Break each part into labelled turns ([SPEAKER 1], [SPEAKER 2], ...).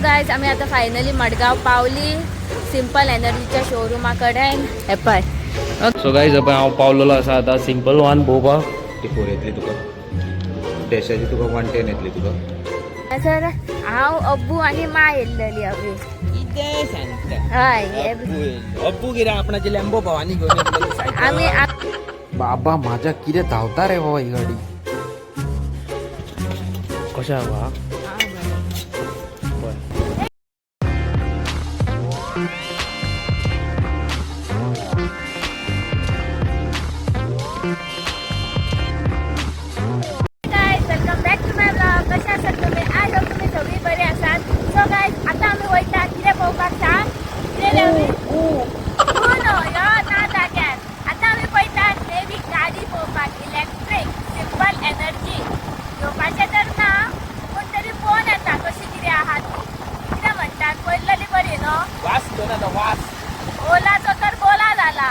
[SPEAKER 1] Guys, आमी आतां finally Madgaon पावली सिंपल एनर्जीच्या शोरुमा कडेन. हे पळय.
[SPEAKER 2] सो गायज, पळय हांव पावलेलो आसा आतां सिंपल वन पळोवपाक.
[SPEAKER 3] 4 येतली तुका, डॅशाची तुका 110 येतली तुका.
[SPEAKER 1] सर, हांव, अब्बू आनी मा येयल्लेली अभी.
[SPEAKER 4] कितें सांगता?
[SPEAKER 1] हय हे.
[SPEAKER 4] अब्बू कितें आपणाची लॅम्बो भवानी घेवन येतलो सायकल.
[SPEAKER 1] आमी
[SPEAKER 5] बाबा माझ्या, कितें धांवता रे बाबा ही गाडी.
[SPEAKER 2] कशें आहा? बरें.
[SPEAKER 1] Guys, welcome back to my vlog. कशे आसात तुम्ही? I hope तुम्ही सगळी बरी आसात. सो गायज, आता आमी वयता कितें पळोवपाक सांग? कितें रे अभी? न्हू यो ना जाग्यार. आता आमी पळयतात नवी गाडी पळोवपाक, इलेक्ट्रीक सिंपल एनर्जी. घेवपाचें तर ना, पूण तरी पळोवन येता कशी कितें आहा ती. कितें म्हणटात, पळयल्ली बरी न्हू?
[SPEAKER 4] वास घेवन येता वास.
[SPEAKER 1] ओलाचो तर बोला जाला.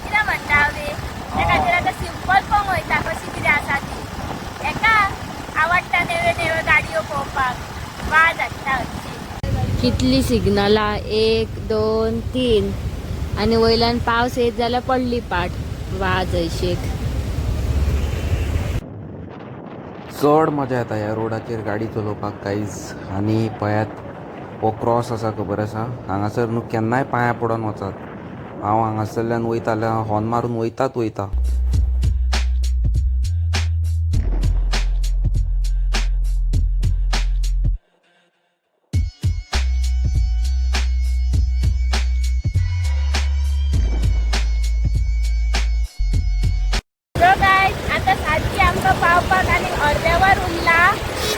[SPEAKER 1] कितें म्हणटा आमी, त्या खातीर आतां सिंपल पळोवंक वयता कशी कितें आसा ती. एका आवडटा नव्यो नव्यो गाडयो पळोवपाक, वाज हाडटा हरशी. कितली सिग्नलां, एक दोन तीन, आनी वयल्यान पावस येत जाल्यार पडली पाट वाज हयशीक.
[SPEAKER 5] चड मजा येता ह्या रोडाचेर गाडी चलोवपाक गायज. आनी पळयात, हो क्रॉस आसा, खबर आसा, हांगासर न्हू केन्नाय पांयां पडोन वचात. हांव हांगासरल्यान वयता जाल्यार हॉर्न मारून वयतात वयता.
[SPEAKER 1] सो गायज, आता सारकी आमकां पावपाक आनी अर्द्या वर उरला.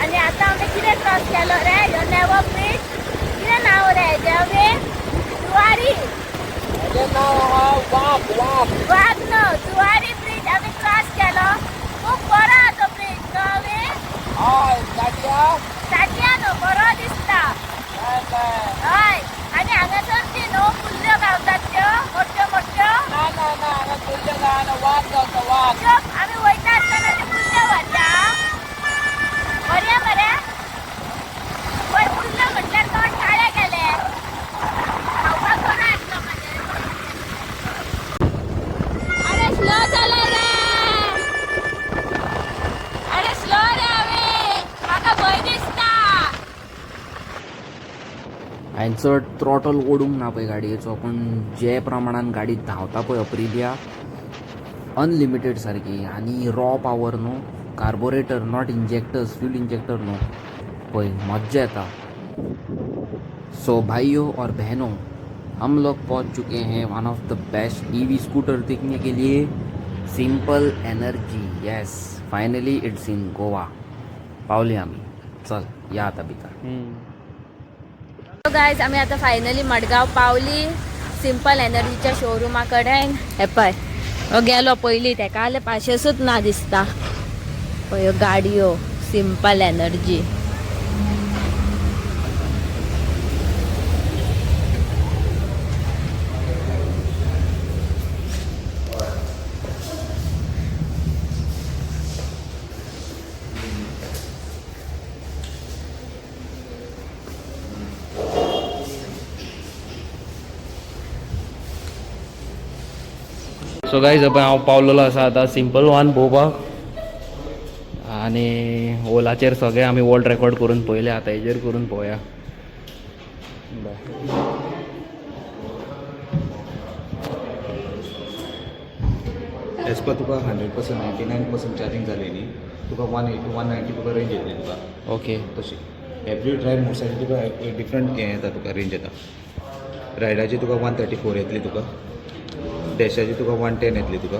[SPEAKER 1] आनी आतां आमी कितें क्रॉस केलो रे? ह्यो नेवो ब्रिज, कितें नांव रे हेजें? अवे जुवारी.
[SPEAKER 4] हेजें नांव आहा वाग वाग.
[SPEAKER 1] वाग न्हू, जुवारी ब्रिज आमी क्रॉस केलो. खूब बरो आहा तो ब्रिज न्हू अवे?
[SPEAKER 4] हय, ताटया.
[SPEAKER 1] ताटया न्हू, बरो दिसता. हय, आनी हांगासर ती न्हू कुल्ल्यो गावतात त्यो मोठ्यो मोठ्यो.
[SPEAKER 4] ना ना ना, हांगा कुल्ल्यो गावना, वाग गावता वाग.
[SPEAKER 1] त्यो आमी वयता आसतना त्यो कुल्ल्यो व्हरता. बऱ्या बऱ्या पळय, कुल्ल्यो म्हटल्यार तोंड काळें गेलें. खावपाक बरो येतलो मागीर. अरे स्लो चलय रे, अरे स्लो रे अवे, म्हाका भंय दिसता.
[SPEAKER 5] हांवें चड थ्रॉटल ओडूंक ना पळय गाडयेचो, पूण जे प्रमाणान गाडी धांवता पळय अप्रिलिया, अनलिमिटेड सारकी आनी रॉ पावर न्हू, carburettor, not injectors, fuel injector न्हू. पळय मज्जा येता. सो भाइयों और बहनों, हम लोग पहुंच चुके हैं one of the best EV scooter देखने के लिए, simple energy. Yes, finally it's in Goa. पावले आमी. चल या आता भितर.
[SPEAKER 1] गायज, आमी आतां फायनली मडगांव पावली सिंपल एनर्जीच्या शोरुमा कडेन. हे पळय, हो गेलो पयलीं, तेका जाल्यार पाशेसूच ना दिसता. पळय ह्यो गाडयो सिंपल एनर्जी.
[SPEAKER 2] सो गायज, पळय हांव पावलेलो आसा आतां सिंपल वन पळोवपाक. आनी ओलाचेर सगळे आमी वर्ल्ड रेकॉर्ड करून पळयले, आतां हेजेर करून पळोवया. बरें.
[SPEAKER 3] एज पर तुका 100%, 99% चार्जींग जालें न्ही, तुका 180, 190 तुका रेंज येतली तुका.
[SPEAKER 2] ओके.
[SPEAKER 3] तशी एवरी ड्रायव मोटरसायकल तुका डिफरंट हें येता, तुका रेंज येता. रायडाची तुका 134 येतली तुका, डॅशाची तुका 110 येतली तुका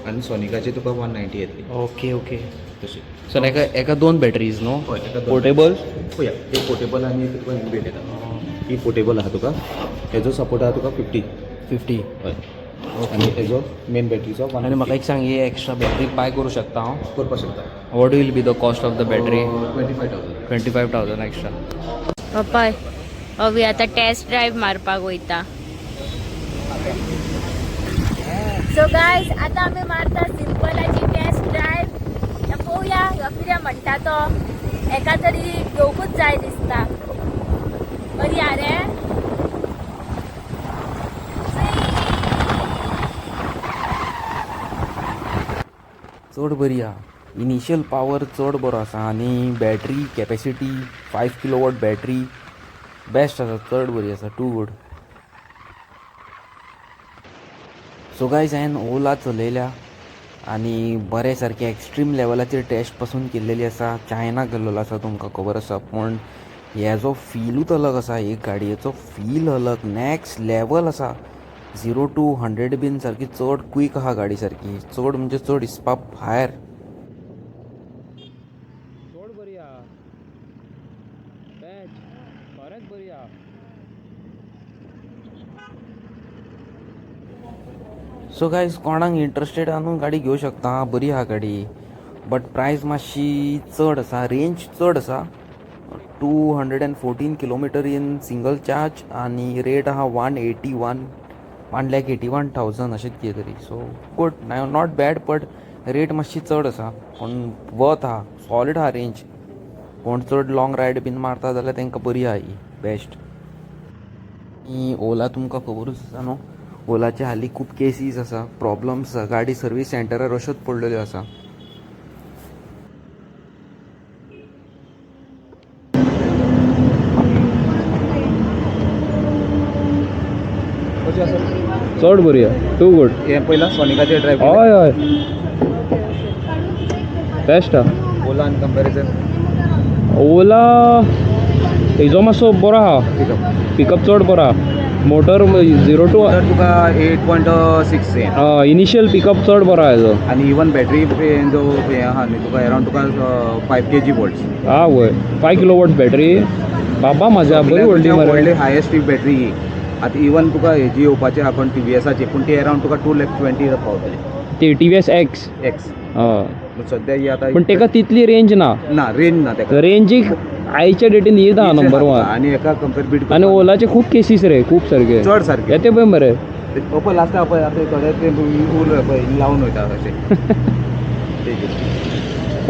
[SPEAKER 3] आनी सोनिकाची तुका 190 येतली.
[SPEAKER 2] ओके ओके
[SPEAKER 3] तशी.
[SPEAKER 2] सो एका एका दोन बॅटरीज न्हू?
[SPEAKER 3] हय, एका दोन.
[SPEAKER 2] पोर्टेबल.
[SPEAKER 3] पळया, एक पोर्टेबल आनी एक तुका इनबिल्ट येता. ही पोर्टेबल आहा तुका, हेजो सपोर्ट आहा तुका 50.
[SPEAKER 2] 50.
[SPEAKER 3] हय, आनी हेजो मेन बॅटरीचो वन.
[SPEAKER 2] आनी म्हाका एक सांग, ही एक्स्ट्रा बॅटरी बाय करूं शकता हांव?
[SPEAKER 3] करपाक शकता.
[SPEAKER 2] What will be the cost of the battery?
[SPEAKER 3] 25,000.
[SPEAKER 2] 25,000 extra.
[SPEAKER 1] हो पळय, अवी आतां टेस्ट ड्रायव्ह मारपाक वयता. सो गायज, आतां आमी मारता सिंपलाची टेस्ट ड्रायव्ह. पळोवया ह्यो कितें म्हणटा तो. एका तरी घेवकूच जाय दिसता.
[SPEAKER 5] चड बरी आहा. इनिशियल पावर चड बरो आसा आनी battery capacity 5 kilowatt battery best आसा, चड बरी आसा, टू गुड. सो गायज, हांवें ओला चलयल्या आनी बरे सारके एक्स्ट्रीम लेवलाचेर टेस्ट पासून केल्लेली आसा. चायना गेल्लेलो आसा, तुमकां खबर आसा. पूण हेजो फिलूच अलग आसा. एक गाडयेचो फील अलग, नॅक्स्ट लेवल आसा. 0 टू 100 बीन सारकी चड क्वीक आहा गाडी, सारकी चड म्हणजे चड हिसपा भायर.
[SPEAKER 2] चड बरी आहा, बेस्ट, खरेंच बरी आहा.
[SPEAKER 5] सो गायज, कोणाक इंट्रस्टेड आहा न्हू, गाडी घेवं शकता. बरी आहा गाडी, बट प्रायस मातशी चड आसा. रेंज चड आसा, 214 kilometer in single charge आनी रेट आहा 181, 1,81,000 अशेंच कितें तरी. So good, not bad, but rate मातशी चड आसा, पूण वर्थ आहा, सॉलीड आहा रेंज. कोण चड लॉंग रायड बीन मारता जाल्यार तांकां बरी आहा ही, बेस्ट. आनी ओला तुमकां खबरूच आसा न्हू, ओलाचे हालीं खूब केसीस आसा, प्रॉब्लम्स आसा. गाडी सर्वीस सेंटरार अश्योच पडलेल्यो आसा.
[SPEAKER 3] कशी आसा?
[SPEAKER 2] चड बरी आहा, टू गुड.
[SPEAKER 3] हें पयला सोनिकाचेर ड्रायव?
[SPEAKER 2] हय हय, बेस्ट आहा.
[SPEAKER 3] Ola in comparison?
[SPEAKER 2] ओला हेजो मातसो बरो आहा.
[SPEAKER 3] पिकअप.
[SPEAKER 2] पिकअप चड बरो आहा. मोटर 0 टू
[SPEAKER 3] तर तुका 8.6 हें.
[SPEAKER 2] इनिशियल पिकअप चड बरो आहा हेजो.
[SPEAKER 3] आनी इवन बॅटरी जो हें आहा न्ही, तुका अरावंड तुका 5 kg volts.
[SPEAKER 2] हा वय, 5 किलो what battery, बाबा म्हाज्या, बरी व्हडली मरे.
[SPEAKER 3] व्हडली हायेस्ट बॅटरी ही. आतां इवन तुका हेजी येवपाची आहा कोण, टीव्हीएसाची, पूण ती अरावंड तुका 2 लॅक 20 पावतली.
[SPEAKER 2] ती टीव्हीएस एक्स?
[SPEAKER 3] एक्स.
[SPEAKER 2] हय.
[SPEAKER 3] सद्या ही आतां.
[SPEAKER 2] पूण तेका तितली रेंज ना.
[SPEAKER 3] ना, रेंज ना तेका.
[SPEAKER 2] रेंजीक आयच्या डेटीन ही आहा नंबर वन.
[SPEAKER 3] आनी हेका कंपेर बीट.
[SPEAKER 2] आनी ओलाचे खूब केसीस रे, खूब सारके.
[SPEAKER 3] चड सारके.
[SPEAKER 2] येते पळय मरे.
[SPEAKER 3] पळय लास्टाक पळय, आतां थोडे ते उर पळय लावन वयता अशें.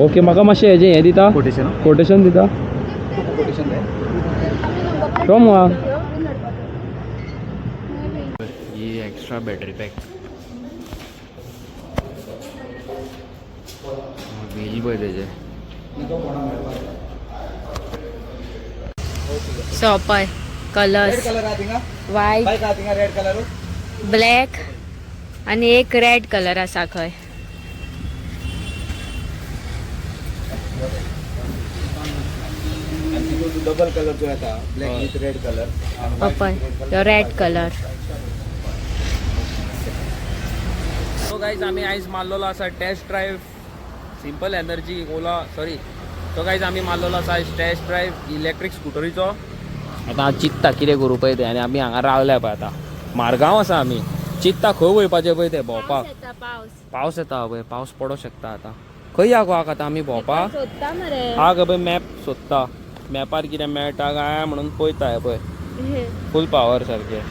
[SPEAKER 2] ओके, म्हाका मातशें हेजें हें दिता.
[SPEAKER 3] कोटेशन?
[SPEAKER 2] कोटेशन दिता.
[SPEAKER 3] कोटेशन जाय?
[SPEAKER 2] शो मुआ.
[SPEAKER 5] ही एक्स्ट्रा बॅटरी पॅक, व्हील पळय तेजे.
[SPEAKER 1] सो पळय कलर्स.
[SPEAKER 3] कलर आहा थिंगा.
[SPEAKER 1] व्हायट.
[SPEAKER 3] बायक आहा थिंगा रेड कलर.
[SPEAKER 1] ब्लॅक आणि एक रेड कलर आसा खंय.
[SPEAKER 3] आनी तितून डबल कलर जो येता, ब्लॅक विथ रेड कलर.
[SPEAKER 1] हो पळय तो रेड कलर.
[SPEAKER 2] सो गायज, आमी आयज मारलेलो आसा test drive simple energy Ola, sorry. So guys, आमी मारलेलो आसा आयज टेस्ट ड्रायव्ह इलेक्ट्रीक स्कुटरीचो. आतां हांव चिंत्ता कितें करूं पळय तें. आनी आमी हांगा रावल्या पळय, आतां मारगांव आसा. आमी चिंत्ता खंय वयपाचें पळय तें भोंवपाक.
[SPEAKER 1] पावस.
[SPEAKER 2] पावस येता पळय, पावस पडोंक शकता. आतां खंय या गो आतां आमी भोंवपाक?
[SPEAKER 1] सोदता मरे.
[SPEAKER 2] हा गो पळय, मॅप सोदता. मॅपार कितें मेळटा काय म्हणून पळयता. हें पळय, फूल पावर सारकें.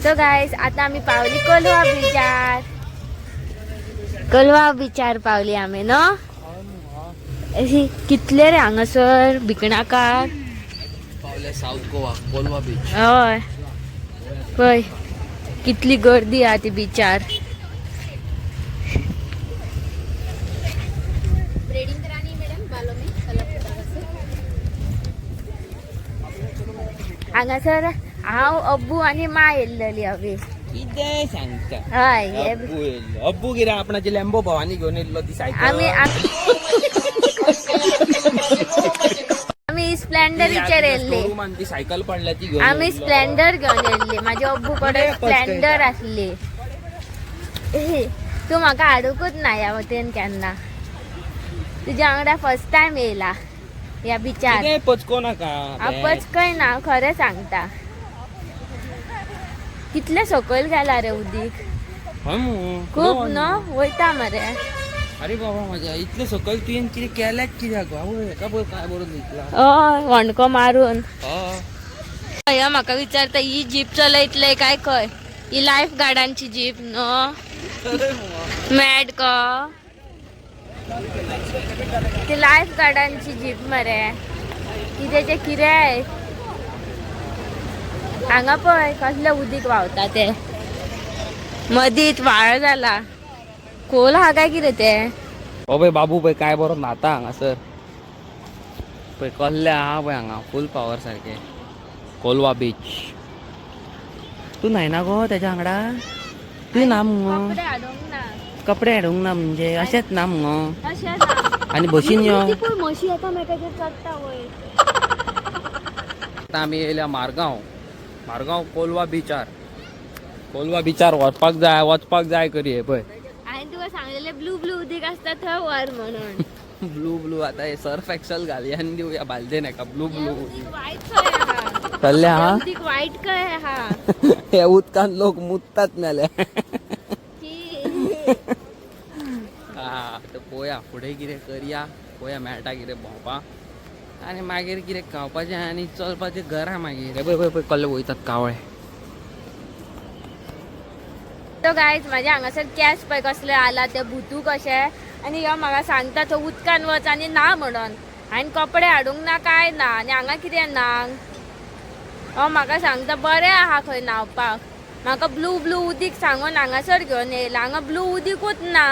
[SPEAKER 1] सो गायज, आता आमी पावली कोलवा बिचार. कोलवा बिचार पावली आमी न्हू. अशी कितले रे हांगासर भिकणाकार.
[SPEAKER 4] पावले साऊथ गोवा, कोलवा बीच.
[SPEAKER 1] हय, पळय कितली गर्दी आहा ती बिचार.
[SPEAKER 6] ब्रेडिंग करानी है मैडम बालों में कलर धागा से?
[SPEAKER 1] हांगासर हांव, अब्बू आनी मा येयल्लेली अभी.
[SPEAKER 4] कितें सांगता?
[SPEAKER 1] हय हे.
[SPEAKER 4] अब्बू येयल्लो? अब्बू कितें आपणाची लॅम्बो भवानी घेवन येयल्लो ती सायकल.
[SPEAKER 1] आमी आमी स्प्लेंडरीचेर येयल्ली.
[SPEAKER 4] शोरूमान ती सायकल पडल्या ती घेवन
[SPEAKER 1] आमी
[SPEAKER 4] येयल्लो.
[SPEAKER 1] स्प्लेंडर घेवन येयल्ली. म्हाज्या अब्बू कडेन स्प्लेंडर आसली. तूं म्हाका हाडूंकच ना ह्या वटेन केन्ना. तुज्या वांगडा फर्स्ट टायम येयला ह्या बिचार.
[SPEAKER 4] कितें पचको नाका.
[SPEAKER 1] पचकय ना, खरें सांगता. कितले सकयल गेला रे उदीक.
[SPEAKER 4] हय मू.
[SPEAKER 1] खूब न्हू वयता मरे.
[SPEAKER 4] अरे बाबा माझ्या, इतले सकयल तुवें कितें केल्यात कित्याक गो? आवय, हेका पळय काय बरोवन दितला.
[SPEAKER 1] हय, व्हणको मारून.
[SPEAKER 4] हय.
[SPEAKER 1] हय, म्हाका विचारता ही जीप चलयतले काय खंय. ही लायफ गार्डांची जीप न्हू, मॅड को. ती लायफ गार्डांची जीप मरे. कितें कितें, हांगा पळय कसलें उदीक व्हांवता तें. मदींच व्हाळ जाला. खोल हा काय कितें तें?
[SPEAKER 4] हो पळय बाबू पळय काय बरो न्हाता हांगासर. पळय कसले आहा पळय हांगा फूल पावर सारके. कोलवा बीच. तूं न्हायना गो तेज्या वांगडा? तूं ना मुगो?
[SPEAKER 1] कपडे हाडूंक ना.
[SPEAKER 4] कपडे हाडूंक ना म्हणजे अशेंच ना मुगो?
[SPEAKER 1] अशें ना.
[SPEAKER 4] आनी बशीन यो.
[SPEAKER 1] ती पळय म्हशी एकामेकाचेर चडटा वयर.
[SPEAKER 2] आतां आमी येयल्या मारगांव. मारगांव कोलवा बिचार. कोलवा बिचार वचपाक जाय, वचपाक जाय करये पळय.
[SPEAKER 1] हांवें तुका सांगलेलें ब्लू ब्लू उदीक आसता थंय व्हर म्हणून.
[SPEAKER 4] ब्लू ब्लू आता हे सर्फ एक्सेल घालया आनी दिवया बालदेन हेका ब्लू
[SPEAKER 1] हें
[SPEAKER 4] ब्लू.
[SPEAKER 1] उदीक वायट खंय आहा.
[SPEAKER 4] चल्ले
[SPEAKER 1] हें
[SPEAKER 4] हा.
[SPEAKER 1] उदीक वायट खंय आहा.
[SPEAKER 4] हे उदकान लोक मुततात मेले.
[SPEAKER 1] शी.
[SPEAKER 4] आतां पळोवया फुडें कितें करया. पळोवया मेळटा कितें भोंवपाक आनी मागीर कितें खावपाचें आनी चलपाचें घरा मागीर. हे पळय पळय पळय कसले वयतात कावळे.
[SPEAKER 1] तो गायज म्हाज्या हांगासर केंस पळय कसले आला ते भुतू कशे. आनी ह्यो म्हाका सांगता तो उदकान वच आनी ना म्हणून. हांवें कपडे हाडूंक ना काय ना आनी हांगा कितें ना. हो म्हाका सांगता बरें आहा खंय न्हांवपाक. म्हाका ब्लू ब्लू उदीक सांगून हांगासर घेवन येयला. हांगा ब्लू उदीकूच ना.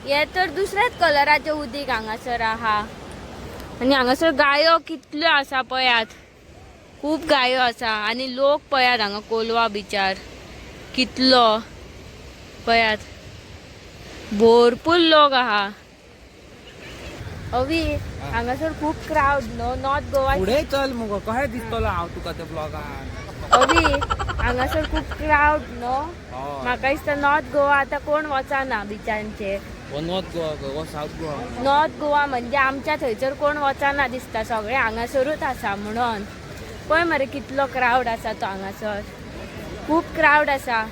[SPEAKER 1] हें तर दुसऱ्याच कलराचें उदीक हांगासर आहा. आनी हांगासर गायो कितल्यो आसा पळयात. खूब गायो आसा आनी लोक पळयात हांगा कोलवा बिचार कितलो पळयात. भरपूर लोक आहा. अवी हांगासर खूब क्रावड न्हू नॉर्थ गोवा.
[SPEAKER 4] फुडें चल मुगो कशें दिसतलो हांव तुका त्या ब्लॉगान?
[SPEAKER 1] अवी हांगासर खूब क्रावड न्हू. म्हाका दिसता नॉर्थ गोवा आतां कोण वचना बिचांचेर.
[SPEAKER 4] हो नॉर्थ गोवा गो, हो सावथ गोवा.
[SPEAKER 1] नॉर्थ गोवा म्हणजे आमच्या थंयसर कोण वचना दिसता. सगळे हांगासरूच आसा म्हणून. पळय मरे कितलो क्रावड आसा तो हांगासर. खूब क्रावड आसा.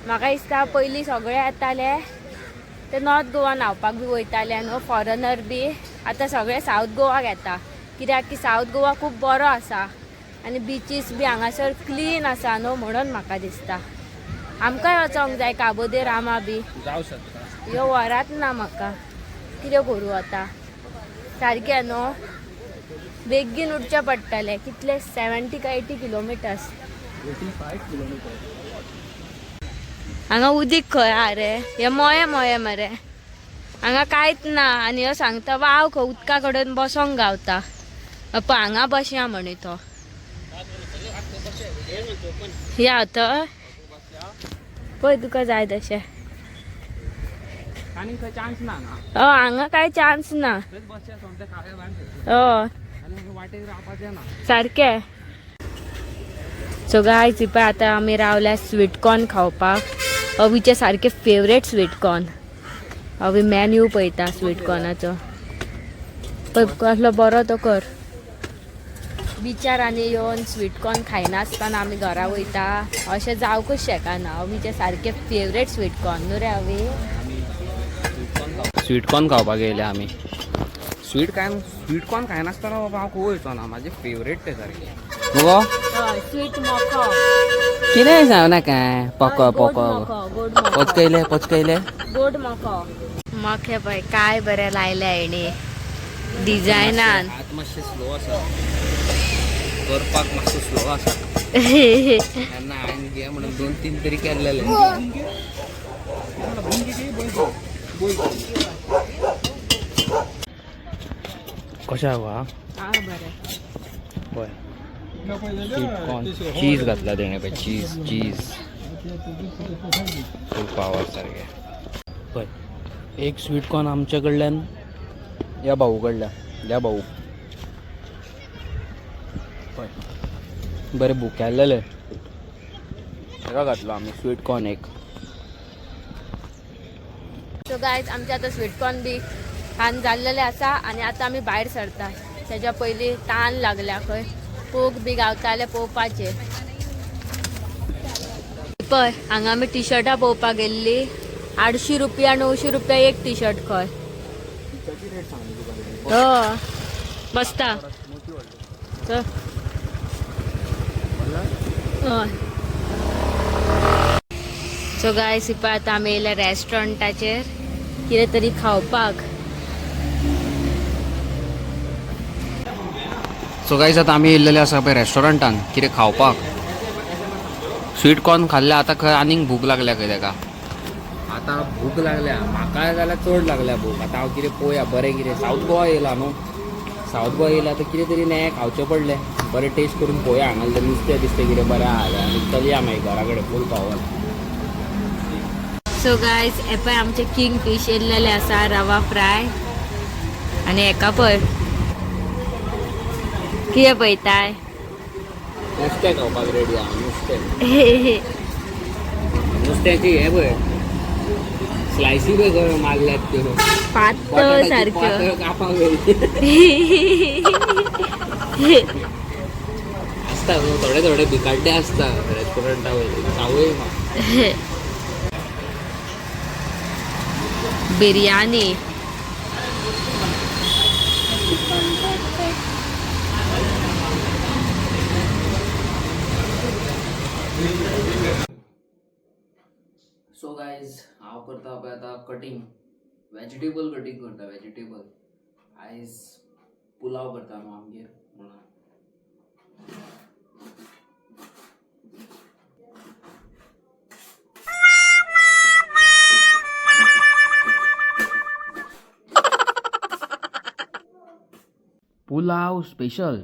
[SPEAKER 1] म्हाका दिसता पयलीं सगळे येताले ते नॉर्थ गोवा न्हांवपाक बी वयताले न्हू फॉरेनर बी. आतां सगळे सावथ गोवाक येता कित्याक की सावथ गोवा खूब बरो आसा आनी बिचीस बी हांगासर क्लीन आसा न्हू म्हणून म्हाका दिसता आमकांय वचोंक जाय काबो दे रामा बी.
[SPEAKER 4] जावं शकता.
[SPEAKER 1] ह्यो वरात ना म्हाका कितें करूं आतां. सारकें न्हू बेगीन उठचें पडटलें. कितले 70 काय 80 किलोमिटर्स.
[SPEAKER 4] 85 किलोमिटर.
[SPEAKER 1] हांगा उदीक खंय आहा रे? हे मोये मोये मरे. हांगा कांयच ना. आनी ह्यो सांगता वाव खंय उदका कडेन बसोंक गावता. पळय हांगा बसया म्हणी तो. या तर पळय तुका जाय तशें.
[SPEAKER 4] आनी खंय चान्स ना हांगा.
[SPEAKER 1] हय हांगा कांय चान्स ना.
[SPEAKER 4] थंयच बसया सोमतें खावया भायर.
[SPEAKER 1] हय
[SPEAKER 4] आनी वाटेर रावपाचें ना.
[SPEAKER 1] सारकें. सो गायज पळय आतां आमी रावल्या स्वीट कॉर्न खावपाक. अवीचे सारके फेवरेट स्वीट कॉर्न. अवी मेन्यू पळयता स्वीट कॉर्नाचो. पळय कसलो बरो तो कर. बिचार आनी येवन स्वीट कॉर्न खायनासतना आमी घरा वयता अशें जावंकूच शकना. अवीचे सारके फेवरेट स्वीट कॉर्न न्हू रे अवी?
[SPEAKER 4] स्वीट कॉर्न खावपाक येयले आमी. स्वीट काय स्वीट कॉर्न खायनासतना बाबा हांव खंय वयचो ना. म्हाजे फेवरेट ते सारके मुगो.
[SPEAKER 1] हय स्वीट मको.
[SPEAKER 4] कितें सांग नाका पको पको.
[SPEAKER 1] गोड मको.
[SPEAKER 4] पचकयले पचकयले.
[SPEAKER 1] गोड मको. मके पळय काय बरें लायले हेणी डिजायनान.
[SPEAKER 4] हात मातशे स्लो आसा करपाक मातसो स्लो आसा. तेन्ना हांवें घे म्हणून 2-3 तरी केल्लेले. कशें आहा?
[SPEAKER 1] हा बरें.
[SPEAKER 4] पळय स्वीट कॉर्न चीज घातला तेणे पळय. चीज चीज फूल पावर सारकें. पळय एक स्वीट कॉर्न आमच्या कडल्यान या भाऊ कडल्यान या भाऊ पळय बरें भुकेल्लेले ताका घातलो आमी स्वीट कॉर्न एक.
[SPEAKER 1] सो गायज आमचे आतां स्वीट कॉर्न बी खावन जाल्लेले आसा आनी आतां आमी भायर सरता. तेज्या पयलीं तान लागल्या खंय कोक बी गावताले पळोवपाचेर. पळय हांगा आमी टिशर्टां पळोवपाक गेल्ली. 800 रुपया 900 रुपया एक टिशर्ट खंय. हय बसता. चल. हय. सो गायज पळय आतां आमी येयल्या रेस्टॉरंटाचेर कितें तरी खावपाक.
[SPEAKER 4] सो गायज आतां आमी येयल्लेले आसा पळय रेस्टॉरंटान कितें खावपाक. स्वीट कॉर्न खाल्लें आतां खंय आनीक भूक लागल्या खंय तेका.
[SPEAKER 5] आतां भूक लागल्या म्हाका जाल्यार चड लागल्या भूक. आतां हांव कितें पळोवया बरें कितें. सावथ गोवा येयला न्हू, सावथ गोवा येयला तर कितें तरी नयें खावचें पडलें. बरें टेस्ट करून पळोवया हांगासरलें नुस्तें बिस्तें कितें बरें आहा जाल्यार आनी चलया मागीर घरा कडेन फूल पावर.
[SPEAKER 1] सो गायज, हे पळय आमचे किंग फिश येयल्लेले आसा, रवा फ्राय. आनी हेका पळय कितें पळयताय.
[SPEAKER 5] नुस्तें खावपाक रेडी आहा. नुस्तें, नुस्त्याची हे पळय स्लायसी पळय करून मारल्यात त्यो.
[SPEAKER 1] पातळ
[SPEAKER 5] बटाट्याची
[SPEAKER 1] सारक्यो.
[SPEAKER 5] पातळ कापां करी आसता न्हू थोडे थोडे भिकाड्डे आसता रेस्टॉरंटा वयले, चावय मा.
[SPEAKER 1] बिर्याणी.
[SPEAKER 4] सो गायज, हांव करता पळय आतां कटींग, वेजिटेबल कटींग करता, वेजिटेबल. आयज पुलाव करता न्हू आमगेर म्हणून.
[SPEAKER 5] पुलाव स्पेशल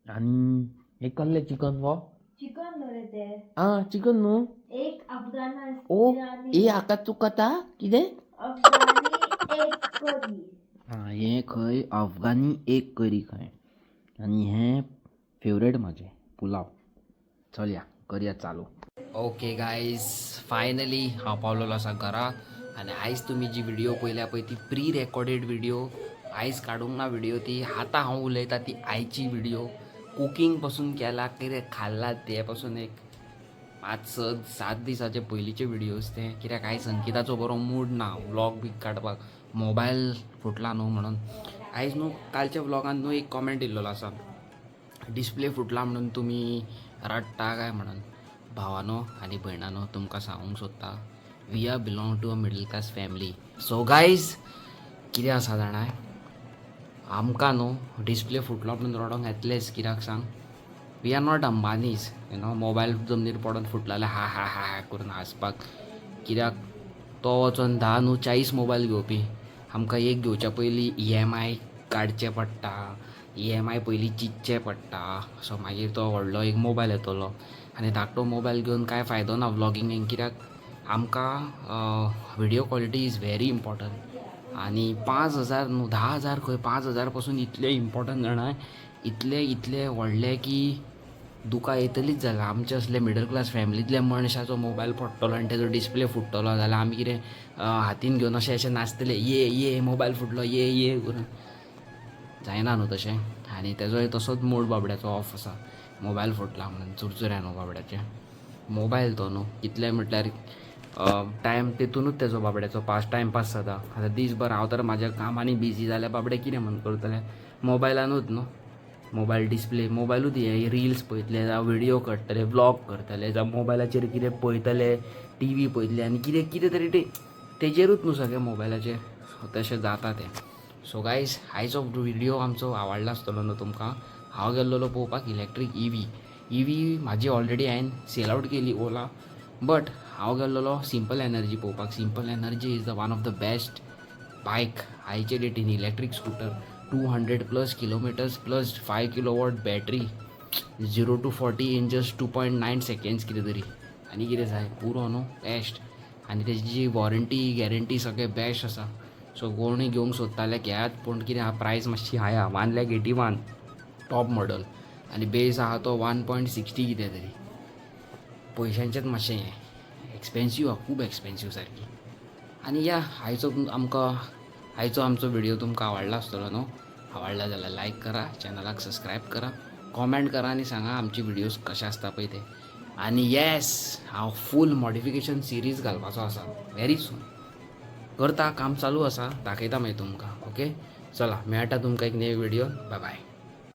[SPEAKER 5] आनी हे कसलें चिकन गो?
[SPEAKER 1] चिकन न्हू रे ते.
[SPEAKER 5] आं, चिकन न्हू.
[SPEAKER 1] एक अफगान.
[SPEAKER 5] ओ ए आका चुकता कितें?
[SPEAKER 1] अफगानी एक करी.
[SPEAKER 5] आं, हें खंय अफगानी एक करी खंय आनी हें फेवरेट म्हाजें पुलाव. चलया करया चालू. ओके गायज, फायनली हांव पावलेलो आसा घरा. आनी आयज तुमी जी व्हिडिओ पळयल्या पळय ती प्री रेकॉर्डेड व्हिडिओ, आयज काडूंक ना व्हिडिओ ती. आतां हांव उलयता ती आयची व्हिडिओ. कुकींग पासून केला, कितें खाल्ला ते पासून एक 5, 6, 7 दिसाचे पयलींचे व्हिडियोज ते. कित्याक आयज संकिताचो बरो मूड ना व्लॉग बी काडपाक, मोबायल फुटला न्हू म्हणून. आयज न्हू कालच्या व्लॉगान न्हू एक कॉमेंट येयल्लो आसा, डिस्प्ले फुटला म्हणून तुमी रडटा काय म्हणून. भावानो आनी भयणानो, तुमकां सांगूंक सोदता, we are belong to a middle class family. So guys, कितें आसा जाणाय, आमकां न्हू डिस्प्ले फुटलो म्हणून रडोंक येतलेंच. कित्याक सांग? We are not Ambanis, mobile जमनीर पडोन फुटलो जाल्यार हा हा हा हा करून हांसपाक. कित्याक तो वचोन 10 न्हू 40 मोबायल घेवपी. आमकां एक घेवच्या पयलीं ईएमआय काडचें पडटा, ईएमआय पयलीं चिंतचें पडटा. सो मागीर तो व्हडलो एक मोबायल येतलो आनी धाकटो मोबायल घेवन कांय फायदो ना व्लॉगिंगेक, कित्याक आमकां video quality is very important. आनी 5,000 न्हू, 10,000 खंय, 5,000 पासून इतलें इम्पॉर्टंट जाणा, इतले इतले व्हडले की दुकां येतलीच जाल्यार. आमचे असले मिडल क्लास फॅमिलींतल्या मनशाचो मोबायल पडटलो आनी तेजो डिस्प्ले फुट्टलो जाल्यार आमी कितें हातीन घेवन अशें अशें नाचतले, ये ये मोबायल फुटलो ये ये करून? जायना न्हू तशें. आनी तेजोय तसोच मूड बाबड्याचो ऑफ आसा, मोबायल फुटला म्हणून. चुरचुऱ्या न्हू बाबड्याचे, मोबायल तो न्हू. कितले म्हटल्यार टायम तेतुनूच तेजो बाबड्याचो पास टायम पास जाता. आतां दीसभर हांव तर म्हाज्या कामांनी बिजी जाल्यार बाबडे कितें म्हण करतले? मोबायलानूच न्हू. मोबायल डिस्प्ले, मोबायलूच हे रिल्स पळयतले, जावं व्हिडियो काडटले, व्लॉग करतले, जावं मोबायलाचेर कितें पळयतले, टिवी पळयतले आनी कितें कितें तरी ते तेजेरूच न्हू सगळें मोबायलाचेर. सो तशें जाता तें. सो गायज, आयचो व्हिडियो आमचो आवडला आसतलो न्हू तुमकां? हांव गेल्लोलो पळोवपाक इलेक्ट्रीक इवी. इवी म्हाजी ऑलरेडी हांवें सेल आवट केली ओला, बट हांव गेल्लोलो सिंपल एनर्जी पळोवपाक. Simple Energy is the one of the best bike आयचे डेटीन, electric scooter. 200 plus kilometers plus 5 kilowatt battery, 0 to 40 in just 2.9 seconds कितें तरी. आनी कितें जाय? पुरो न्हू, बेस्ट. आनी तेजी जी वॉरंटी गॅरंटी सगळें बेस्ट आसा. सो कोणूय घेवंक सोदता जाल्यार घेयात. पूण कितें आहा, प्रायस मातशी हाय आहा, 1,81,000 टॉप मॉडल आनी बेज आहा तो 1.60 कितें तरी. पयशांचेच मातशें हें एक्सपेन्सीव आहा, खूब एक्सपेन्सीव सारकी. आनी या, आयचो आमकां आयचो आमचो व्हिडिओ तुमकां आवडला आसतलो न्हू? आवडला जाल्यार लायक करा, चॅनलाक सबस्क्रायब करा, कॉमेंट करा आनी सांगा आमची व्हिडियोज कशे आसता पळय ते. आनी येस, हांव फूल मॉडिफिकेशन सिरीज घालपाचो आसा व्हेरी सून. करता, काम चालू आसा, दाखयता मागीर तुमकां. ओके, चला, मेळटा तुमकां एक नवी व्हिडिओ. बाय बाय.